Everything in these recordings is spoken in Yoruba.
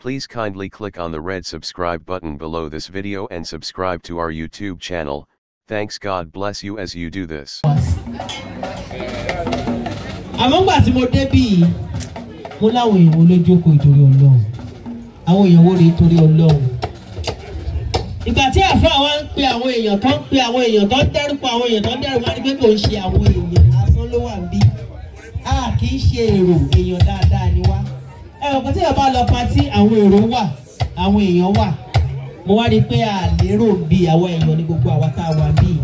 Please kindly click on the red subscribe button below this video and subscribe to our YouTube channel. Thanks. God bless you as you do this. Àmọ́ ńgbà tí mo débí yìí, mo láwọn èèyàn wo ló jókòó ìtorí Ọlọ́run, àwọn èèyàn wo rèé torí Ọlọ́run. Ìgbà tí àfáà wa ń pe àwọn èèyàn tó ń pe àwọn èèyàn tó ń dárúkọ àwọn èèyàn tó ń dárúkọ wá ní pé kò ń ṣe àwọn èèyàn lásán ló wà níbí. A kì í ṣe èrò, èèyàn dáadáa ni wá. Ẹ ò kàn tí èèyàn bá lọ party, àwọn èrò wà, àwọn èèyàn wà. Mo wá rí i pé a lérò bí àwọn èèyàn ní gbogbo àwa tá a wà bí.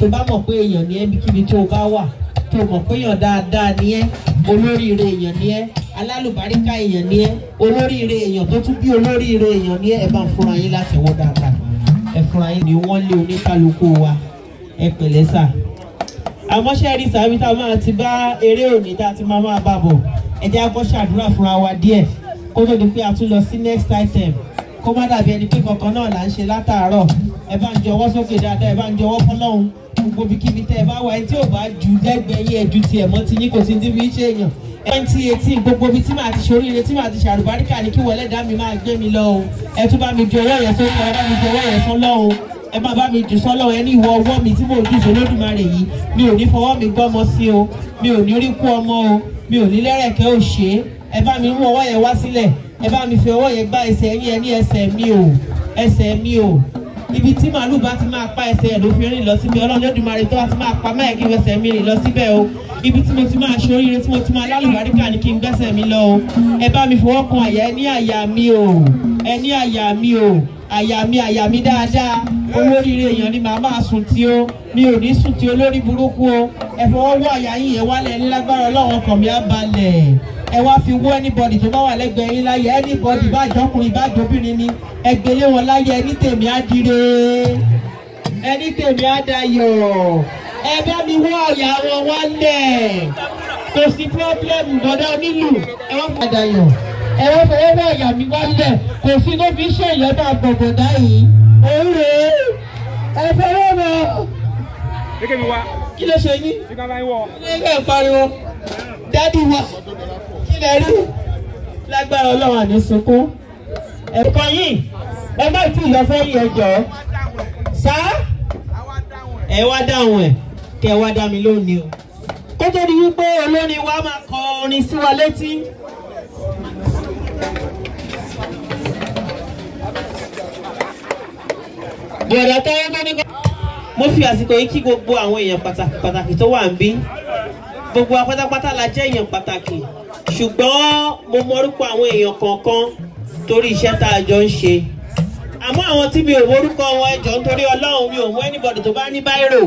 Tó bá mọ̀ pé èèyàn ní ẹ́, ibikíbi tó o bá wà, tó mọ̀ pé èèyàn dáadáa ni ẹ́, olóríire èèyàn ni ẹ́, alálùbáríkà èèyàn ni ẹ́, olóríire èèyàn tó tún bí olóríire èèyàn ni ẹ́, ẹ bá ń fúnra yín láti wọ́ dáadáa. Ẹ fúnra yín ni wọ́n lé oníkálukú wa. Ẹ pẹ̀lẹ́ sà. Àmọ́ ṣe rí sàbí tá a máa ti bá eré òní tá a ti máa máa bá bọ̀. Ẹ jẹ́ á kọ́ ṣàdúrà fúnra wa díẹ̀ kó tó di pé a tún lọ sí next item. Kó má dàbí ẹni pé kankan náà là ń ṣe látàárọ̀. Ẹ bá ń jọwọ́ sókè dáadáa, ẹ bá ń jọwọ́ fọlọ́run. Gbogbo ibikíbi tẹ́ ẹ bá wà, ẹni tí ò bá ju lẹ́gbẹ̀ẹ́ yín ẹ ju tiẹ̀ mọ́ ti yín, kò sí ní fi ṣe èèyàn. 2018, gbogbo ibi tí màá ti ṣoríire, tí màá ti ṣàrùbáríkà ni kí wọlé dá mi máa gbé mi lọ o. Ẹ tún bá mi ju ọwọ́ yẹn sókè, ẹ bá mi ju ọwọ́ yẹn sọ́lọ́run. Ẹ má bá mi jù sọ́lọ́run. Ẹ ní ìwọ ọwọ́ mi tí mò ń jù sólódùmarè yìí, mi ò ní fọwọ́ mi gbọ́mọ sí o, mi ò ní rí kú ọmọ o, mi ò ní lẹ́rẹ̀kẹ́ ò ṣe é. Ẹ bá mi mú ọwọ́ yẹn wá sílẹ̀, ẹ bá mi fi ọwọ́ yẹn gbá ẹsẹ̀ yín. Ẹ ní ẹsẹ̀ mi o, ẹsẹ̀ mi o. Ibi tí màálù bá ti máa pa ẹsẹ̀ ẹ̀ ló fi rìn lọ síbẹ̀. Ọlọ́run Olódùmarè, tó bá ti máa pa máyẹ̀ kí n fẹsẹ̀ mi rìn lọ síbẹ̀ o. Ibi tí mo ti máa ṣoríire, tí mo ti máa lálùbáríkà ni kí n gbẹ́sẹ̀ mi lọ o. Ẹ bá mi fọwọ́ kan àyà. Ẹ ní àyà mi o, ẹ ní àyà mi o, àyà mi, àyà mi dáadáa. Olóríire èèyàn ni màá máa sùn tí o, mi ò ní sùn tí olórí burúkú o. Ẹ fọwọ́ wọ àyà yín yẹn wálẹ̀ ní lágbára Ọlọ́run, ọkàn mi á balẹ̀. Ẹ wá fi wọ́ anybody tó bá wà lẹ́gbẹ̀ẹ́ yín láyé, anybody, bá jọkùnrin bá jọbìnrin ni, ẹ gbélé wọn láyé. Ẹni tèmi á dire, ẹni tèmi á dayọ̀. Ẹ bá mi wọ́ àyà wọn wálẹ̀, kò sí problem. Gbọ́dọ̀ onílù, ẹ wọ́n fún àdàyọ̀, ẹ wọ́n fọwọ́ wọ́ àyà mi wálẹ̀. Kò sí ló fi ṣe ìyẹn máa gbọ̀gbọ̀dá yìí òun rèé. Ẹ fọwọ́ mọ́. Kí ló ṣe yín? Kí ló ń pariwo? Daddy wa, kí lẹ rí? Lágbára Ọlọ́run, àní sunkún. Ẹ̀kọ́ yìí, ẹ má tí ì lọ fẹ́ yìí, ẹ jọ̀ọ́ sá, ẹ wá dáhùn ẹ, kẹ ẹ wá dá mi lónìí o, kó tó di wípé olórin wa máa kọ orin sí wa létí. Bọ̀dà táyé tó ní kọ́. Mo fi àsìkò yìí kí gbogbo àwọn èèyàn pàtàkì pàtàkì tó wà ń bí. Gbogbo wa pátápátá la jẹ́ èèyàn pàtàkì, ṣùgbọ́n mo mọrúkọ àwọn èèyàn kọ̀ọ̀kan torí iṣẹ́ tá a jọ ń ṣe. Àmọ́ àwọn tí mi ò mọrúkọ wọn, ẹ jọ̀ọ́, nítorí Ọlọ́run, mi ò mú anybody tó bá ní biro.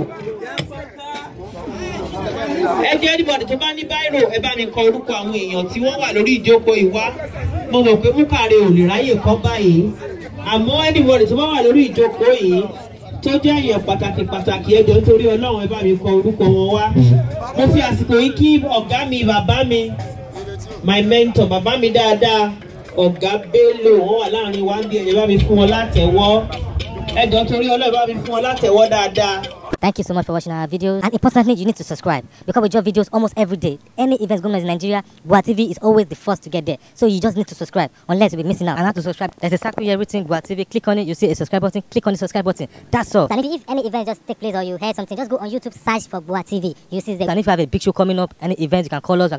Ẹ jẹ́ anybody tó bá ní biro, ẹ bá mi kọ orúkọ àwọn èèyàn tí wọ́n wà lórí ìjókòó ìwá. Mo mọ̀ pé Múkàrè ò lè ráyè kọ́ báyìí, àmọ́ anybody tó bá wà lórí ìjókòó yìí tó jẹ́ èèyàn pàtàkì pàtàkì, ẹ jọ̀ọ́, nítorí Ọlọ́run, ẹ bá mi kọ orúkọ wọn wá. Mo fi àsìkò yìí kí ọ̀gá mi, bàbá mi, my mentor, bàbá mi dáadáa, Ọ̀gá Bello. Wọ́n wà láàrin wa ń bí. Ẹ̀yẹ bá mi fún wọn látẹ̀wọ́. Ẹ jọ̀ọ́, nítorí Ọlọ́run, ẹ bá mi fún wọn látẹ̀wọ́ dáadáa. Thank you so much for watching our videos. And importantly, you need to subscribe because we drop videos almost every day. Any events going on in Nigeria, Gua TV is always the first to get there. So you just need to subscribe unless you'll be missing out. And how to subscribe? There's a circle here written Gua TV. Click on it, you see a subscribe button. Click on the subscribe button. That's all. And if any event just take place or you heard something, just go on YouTube, search for Gua TV. You see the And if you have a big show coming up, any event, you can call us.